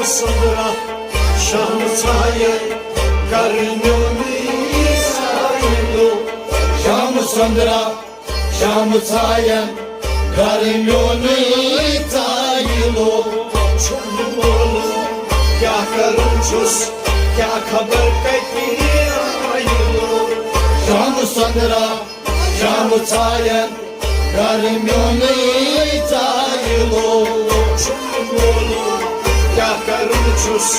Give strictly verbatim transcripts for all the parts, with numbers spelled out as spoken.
سندرا، شام ژایَن، کر میونُے سایلو۔ شام سندرا، شام ژایَن، کر میونُے سایلو۔ چھُم نہٕ معلوم کیٛاہ کرُن چھُس، کیٛاہ خبر کتہِ آیلو۔ شام سندرا، شام ژایَن، کر میونُے سایلو۔ چھُم نہٕ معلوم کیٛاہ کرُن چھُس،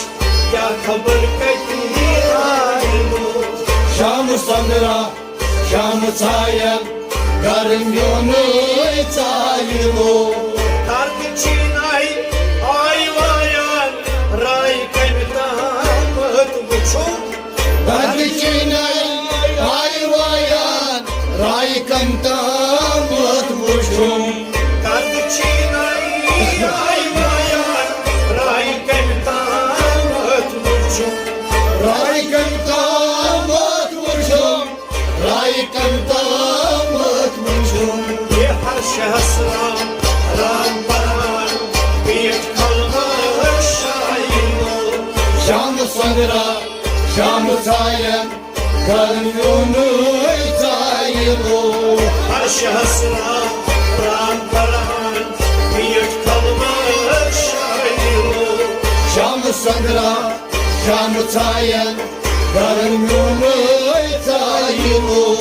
کیٛاہ خبر کتہِ آیلو۔ شام سندرا، شام ژایَن، کر میونُے سایلو۔ درد چیناے آے وایان، راے کمہِ تامَتھ وٕچھُم۔ درد چیناے آے وایان، راے کمہِ تامَتھ وٕچھُم۔ درد چیناے آے وایان، راے کمہِ تامَتھ وٕچھُم۔ راے کمہِ تامَتھ وٕچھُم، راے کمہِ تامَتھ وٕچھُم۔ یہِ ہر شہس رام، رام پران، پیٹ کھلوان شاہی۔ شام سندرا، شام ژایَن، کر میونُے سایلو۔ ہر شہس رام، رام پران، پیٹ کھلوان شاہی۔ شام سندرا، شام ژایَن، کر میونُے سایلو۔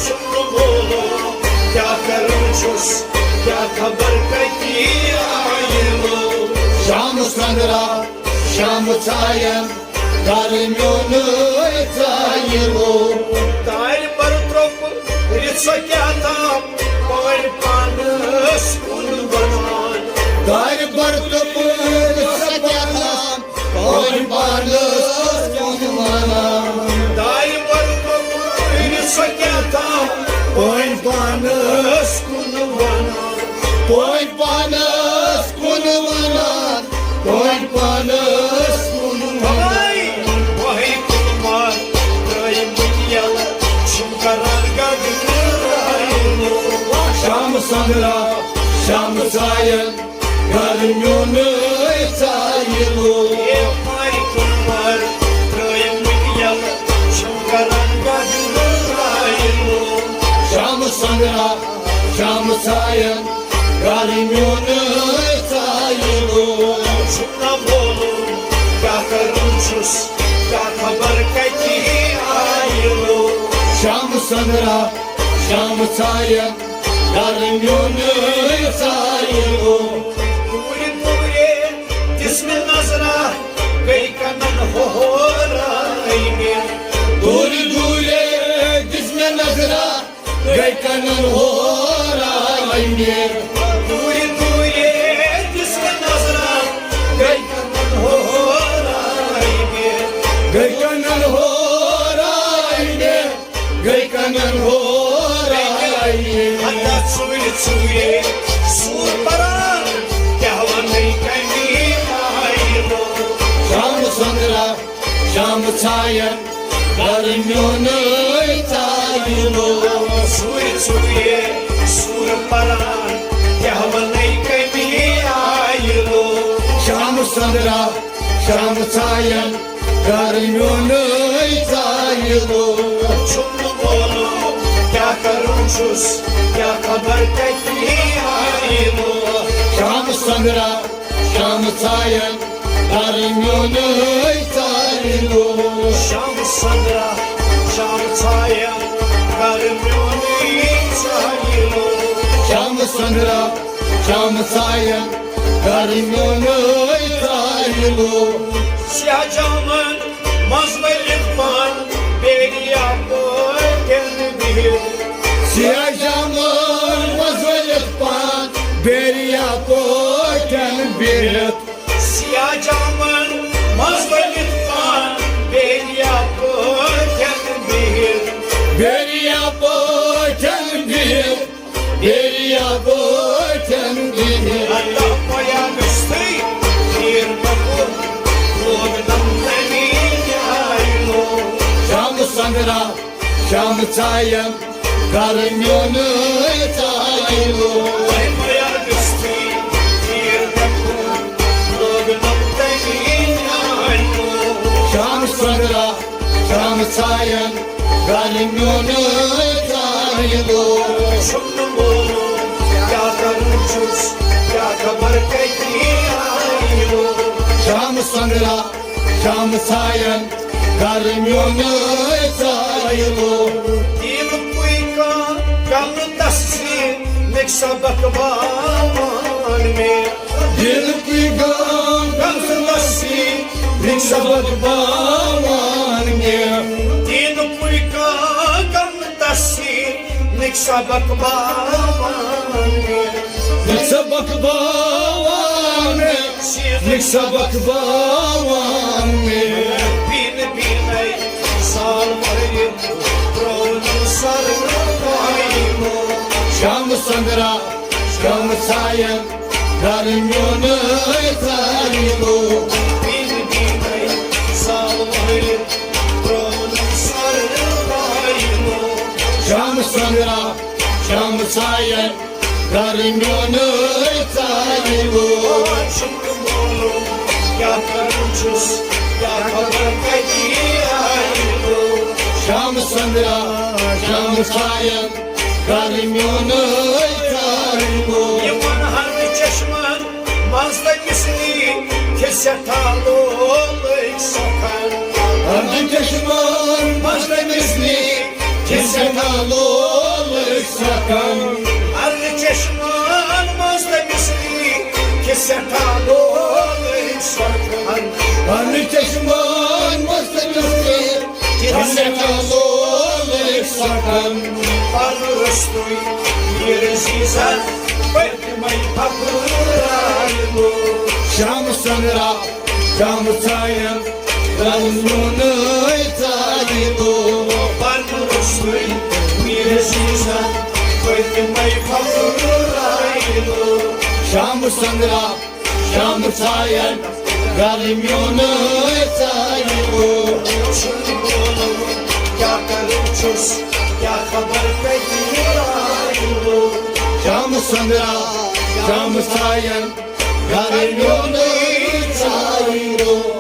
چھُم نہٕ معلوم کیٛاہ کرُن چھُس، کیٛاہ خبر کتہِ آیلو۔ شام سندرا، شام ژایَن، کر میونُے سایلو۔ دارِ بر ترٛوپہٕ رِژھ کیٛاہ تام، پٲنۍ پانس کُن ونان۔ دارِ بر ترٛوپہٕ رِژھ کیٛاہ تام، پٲنۍ پانس کُن ونان۔ دارِ بر ترٛوپہٕ رِژھ کیٛاہ تام، پٲنۍ پانس کُن ونان۔ پٲنۍ پانس کُن ونان، پٲنۍ پانس کُن ونان۔ وۄہے، وۄہے کُلمار ترٲیمٕتۍ یلہٕ، چھِم کران گدٕ۔ شام سندرا، شام ژایَن، کر میونُے سایلو۔ اے وۄہے کُلمار ترٲیمٕتۍ یلہٕ، چھِم کران گدٕ۔ شام سندرا، شام ژایَن، کر میونُے سایلو۔ چھُم نہٕ معلوم کیٛاہ کرُن چھُس، کیٛاہ خبر کتہِ آیلو۔ شام سندرا، شام ژایَن، کر میونُے سایلو۔ دوٗرِ دوٗرِ دِژ مےٚ نظرا، گٔے کنن ہورے مےٚ۔ دوٗرِ دوٗرِ دِژ مےٚ نظرا، گٔے کنن ہورے مےٚ۔ دوٗرِ دوٗرِ دِژ مےٚ نظرا، گٔے کنن ہورے مےٚ۔ گٔے کنن ہورے مےٚ، گٔے کنن ہورے مےٚ۔ ہتا ژوٗرِ ژوٗرِ سوٗر پران، کیٛاہ ونے کمہِ آیلو۔ شام سندرا، شام ژایَن، کر میونُے سایلو۔ ژوٗرِ ژوٗرِ سوٗر پران، کیٛاہ ونے کمہِ آیلو۔ شام سندرا، شام ژایَن، کر میونُے سایلو۔ چھُم نہٕ معلوم کیٛاہ کرُن چھُس، کیٛاہ خبر کتہِ آیلو۔ شام سندرا، شام ژایَن، کر میونُے سایلو۔ شام سندرا، شام ژایَن، کر میونُے سایلو۔ شام سندرا، شام ژایَن، کر میونُے سایلو۔ سیاہ جامن منٛز ؤلِتھ پان، بیریا پٲٹھۍ بِہِتھ۔ سیاہ جامن منٛز ؤلِتھ پان، بیریا پٲٹھۍ بِہِتھ۔ سیاہ جامن منٛز ؤلِتھ پان، بیریا پٲٹھۍ بِہِتھ۔ بیریا پٲٹھۍ بِہِتھ، بیریا پٲٹھۍ بِہِتھ۔ اللہ پویا گژھتٕے، کھیٖر مۄکُر، لوگ نم تَمی جایہِ لوگ۔ شام سندرا، شام ژایَن، کر میونُے سایلو۔ اللہ پویا گژھتٕے، کھیٖر مۄکُر، لوگ نم تَمی شامہٕ ژایَن گرٕ میونُے ژایہِ لوٚگ۔ چھُم نہٕ معلوم کیٛاہ کرُن چھُس، کیٛاہ خبر کَتہِ آیہِ لوٚگ۔ شامہٕ سۄنٛدرا، شامہٕ ژایَن گرٕ میونُے ژایہِ لوٚگ۔ دیٖنُکُے کانٛہہ کَمہٕ تَس زِ مےٚ سبق باوان مےٚ۔ دیٖنُکُے کانٛہہ کَمہٕ تَس زِ مےٚ سبق باوان مےٚ۔ دیٖنُکُے کانٛہہ کَمہٕ تَس زِ مےٚ سبق باوان مےٚ۔ مےٚ سبق باوان مےٚ۔ مےٚ سبق باوان مےٚ۔ بیٖنہٕ بیٖنَے سال بٔرِتھ ترٛوونُم سر قٲیمو۔ شامہٕ سۄنٛدرا، شامہٕ ژایَن گرٕ میونُے ژایہِ لوٚگ۔ بیٖنہٕ بیٖنَے سال بٔرِتھ ترٛوونُم سر قٲیمو۔ شامہٕ سۄنٛدرا، شامہٕ ژایَن گرٕ میونُے ژایہِ لوٚگ۔ چھُم نہٕ معلوم کیٛاہ کرُن چھُس، کیٛاہ خبر کَتہِ آیہِ لوٚگ۔ شامہٕ سۄنٛدرا، شامہٕ ژایَن گرٕ میونُے ژایہِ لوٚگ۔ یِمَن ہَنٛدٕ چشمَن منٛز تٔمِس نی کھِ سٮ۪ٹھاہ لولٕکۍ سۄکھَن۔ ہَنٛدٕ چشمَن منٛز تٔمِس نی کھِ سٮ۪ٹھاہ لولٕکۍ سۄکھَن۔ ہَنٛدٕ چشمَن منٛز تٔمِس نی کھِ سٮ۪ٹھاہ لولٕکۍ سۄکھَن۔ ہَنٛدٕ چشمَن منٛز تٔمِس نی کھِ سٮ۪ٹھاہ لولٕکۍ سۄکھَن۔ پَرُس تُہۍ میٖر عزیزَن پٔتۍ تِمَے پھپھرایہِ لوٚگ۔ شامہٕ سۄنٛدرا، شامہٕ ژایَن گرٕ میونُے ژایہِ لوٚگ۔ پَرُس تُہۍ میٖر عزیزَن پٔتۍ تِمَے پھپھرایہِ لوٚگ۔ شامہٕ سۄنٛدرا، شامہٕ ژایَن گرٕ میونُے ژایہِ لوٚگ۔ چھُم نہٕ معلوم کیٛاہ کرُن چھُس، کیٛاہ خبر کَتہِ آیہِ لوٚگ۔ شامہٕ سۄنٛدرا، شامہٕ ژایَن گرٕ میونُے ژایہِ لوٚگ۔